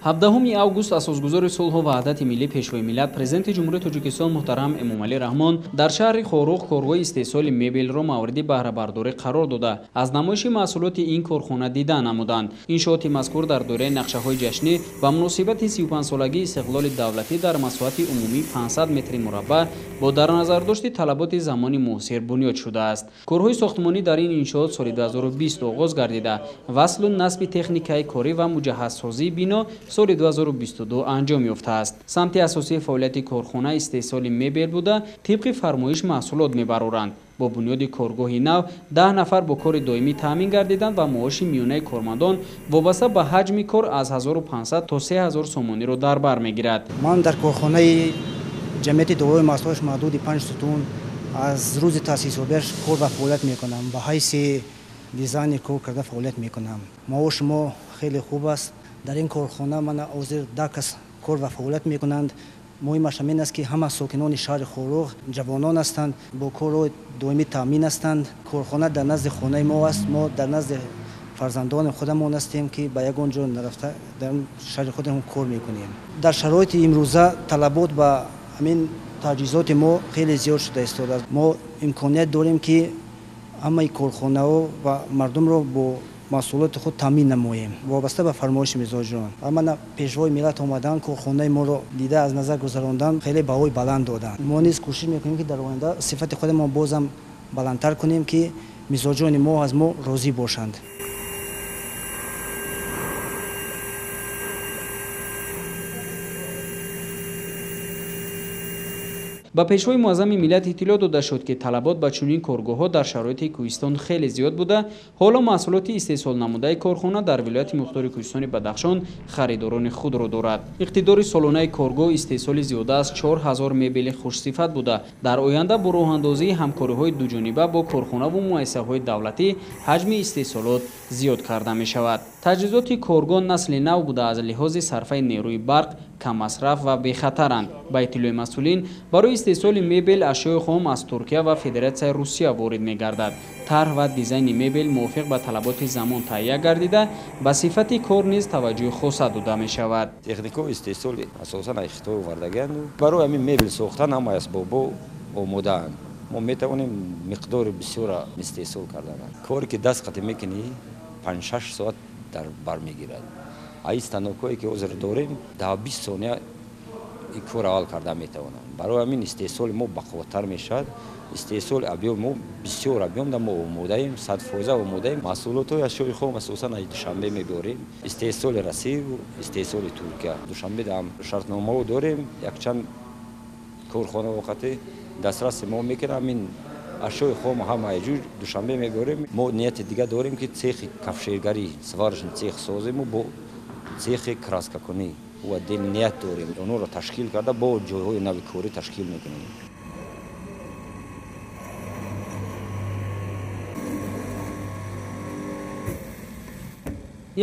17 август асосгузори сулҳу ваҳдати миллӣ, Пешвои миллат, Президенти Ҷумҳурии Тоҷикистон муҳтарам Эмомалӣ Раҳмон дар шаҳри Хоруғ коргоҳи истеҳсоли мебелро мавриди баҳрабардорӣ қарор дода, аз намоиши маҳсулоти ин корхона дида намуданд. Иншооти мазкур дар доираи нақшаҳои ҷашнӣ ба муносибати 35-солагии истиқлоли давлатӣ дар масоҳати умумии 500 метри мураббаъ бо дар назардошти талаботи замони муосир бунёд шудааст. Корҳои сохтмонӣ дар ин иншоот соли 2020 оғоз гардида, васлу насби техникаи корӣ ва муҷаҳҳазсозии бино соли 2022 анҷом ёфтааст. Самти асосии фаъолияти корхона истеҳсоли мебел буда, тибқи фармоиш маҳсулот мебароранд. Бо бунёди коргоҳи нав 10 нафар бо кори доимӣ таъмин гардиданд ва маоши миёнаи кормандон вобаста ба ҳаҷми кор аз 1500 то 3000 сомониро дар бар мегирад. Ман дар корхонаи ҷамъияти дорои маҳсулоташ маҳдуди 5 сутун аз рӯзи таъсисёбиаш кор ва фаъолият мекунам. Ба ҳайси дизайнер кор карда фаъолият мекунам. Маоши мо хеле хуб аст. Дар ин корхона ман ҳозир 10 кас кор ва фаъолият мекунанд. Муҳимаш ҳамин аст, ки ҳама сокинони шаҳри Хоруғ ҷавонон ҳастанд, бо корҳои доимӣ таъмин ҳастанд. Корхона дар назди хонаи мо аст. Мо дар назди фарзандони худамон ҳастем, ки ба ягон ҷо нарафта дар шаҳри худамон кор мекунем. Дар шароити имрӯза талабот ба ҳамин таҷҳизоти мо хеле зиёд шуда истодааст. Мо имконият дорем, ки ҳамаи корхонаҳо ва мардумро бо маҳсулоти худ таъмин намоем вобаста ба фармоиши мизоҷон. Амана Пешвои миллат омадан, корхонаи моро дида, аз назар гузарондан, хеле баҳои баланд доданд. Мо низ кӯшиш мекунем, ки дар оянда сифати худамон бозам баландтар кунем, ки мизоҷони мо аз мо розӣ бошанд. Ба Пешвои муаззами миллат иттилоъ дода шуд, ки талабот ба чунин коргоҳҳо дар шароити кӯҳистон хеле зиёд буда, ҳоло маҳсулоти истеҳсолнамудаи корхона дар вилояти мухтори кӯҳистони Бадахшон харидорони худро дорад. Иқтидори солонаи коргоҳ истеҳсоли зиёда аз 4000 мебели хушсифат буда, дар оянда бо роҳандозии ҳамкориҳои дуҷониба бо корхонаву муассисаҳои давлатӣ ҳаҷми истеҳсолот зиёд карда мешавад. Таҷҳизоти коргоҳ насли нав буда, аз лиҳози сарфаи нерӯи барқ каммасраф ва бехатаранд. Ба иттилои масъулин, барои истеҳсоли мебел ашёи хом аз Туркия ва Федератсияи Русия ворид мегардад. Тарҳ ва дизайни мебел мувофиқ ба талаботи замон таҳия гардида, ба сифати кор низ таваҷҷӯҳи хоса дода мешавад. Техникаи истеҳсоли асосан аз Хитой овардагианд. Барои ҳамин мебел сохтан ҳама асбобҳо омодаанд. Мо метавонем миқдори бисёрро истеҳсол кардан. Коре ки даст қатъ мекунӣ, 5-6 соат дар бар мегирад. Ай станокҳое ки ҳозир дорем, 20 сония ин корро ҳал карда метавонанд. Барои ҳамин истеҳсоли мо бақувваттар мешавад. Истеҳсоли объём мо бисёр объём да мо омодаем, 100% омодаем. Маҳсулотҳои ашёи хом асосан аз Душанбе мебиёрем. Истеҳсоли Россию, истеҳсоли Туркия. Душанбе ҳам шартномаҳо дорем, якчанд корхона воқати дастраси мо мекунад. Ҳамин ашёи хом ҳама ҷур Душанбе мебиёрем. Мо нияти дига дорем, ки цехи кафшергарӣ, сварочный цех созему бо цехи краскакунӣ. Ва дил ният дорем, онҳоро ташкил карда бо ҷойҳои нави корӣ ташкил мекунем.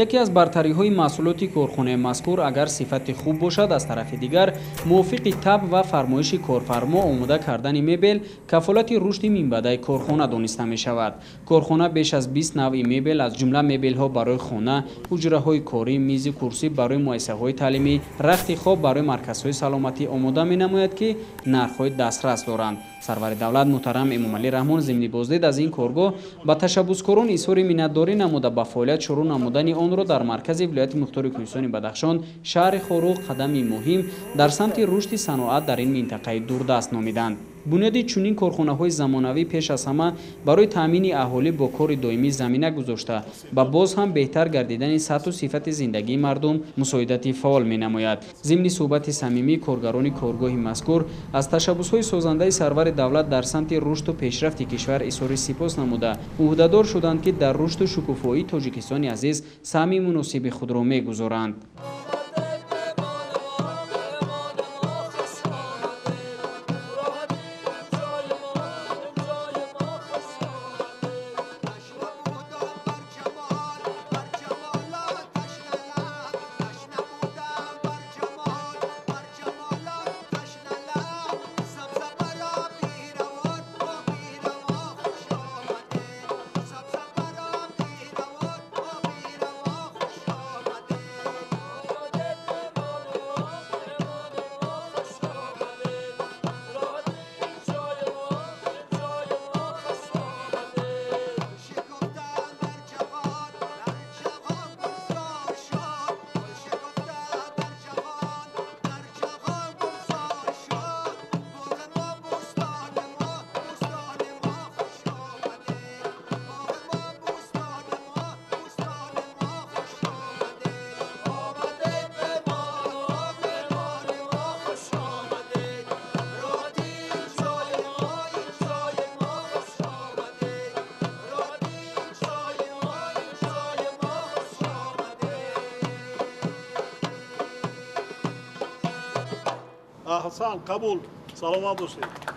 Яке аз бартариҳои маҳсулоти корхонаи мазкур агар сифати хуб бошад, аз тарафи дигар мувофиқи таб ва фармоиши корфармо омода кардани мебел кафолати рушди минбаъдаи корхона дониста мешавад. Корхона беш аз 20 навъи мебел, аз ҷумла мебелҳо барои хона, ҳуҷраҳои корӣ, мизи курсӣ барои муассисаҳои таълимӣ, рахти хоб барои марказҳои саломатӣ омода менамояд, ки нархҳои дастрас доранд. Сарвари давлат муҳтарам Эмомалӣ Раҳмон зимни боздид аз ин коргоҳ ба ташаббускорон изҳори миннатдорӣ намуда, ба фаъолият шурӯъ намудани онро дар маркази вилояти мухтори кӯҳистони Бадахшон, шаҳри Хоруғ қадами муҳим дар самти рушди саноат дар ин минтақаи дурдаст номиданд. Бунёди чунин корхонаҳои замонавӣ пеш аз ҳама барои таъмини аҳолӣ бо кори доимӣ замина гузошта, ба боз ҳам беҳтар гардидани сатҳу сифати зиндагии мардум мусоидати фаъол менамояд. Зимни суҳбати самимии коргарони коргоҳи мазкур аз ташаббусҳои созандаи сарвари давлат дар самти рушду пешрафти кишвар изҳори сипос намуда, ӯҳдадор шуданд, ки дар рушду шукуфоии Тоҷикистони азиз саҳми муносиби худро мегузоранд. Аҳсан, қабул, саломат бошед.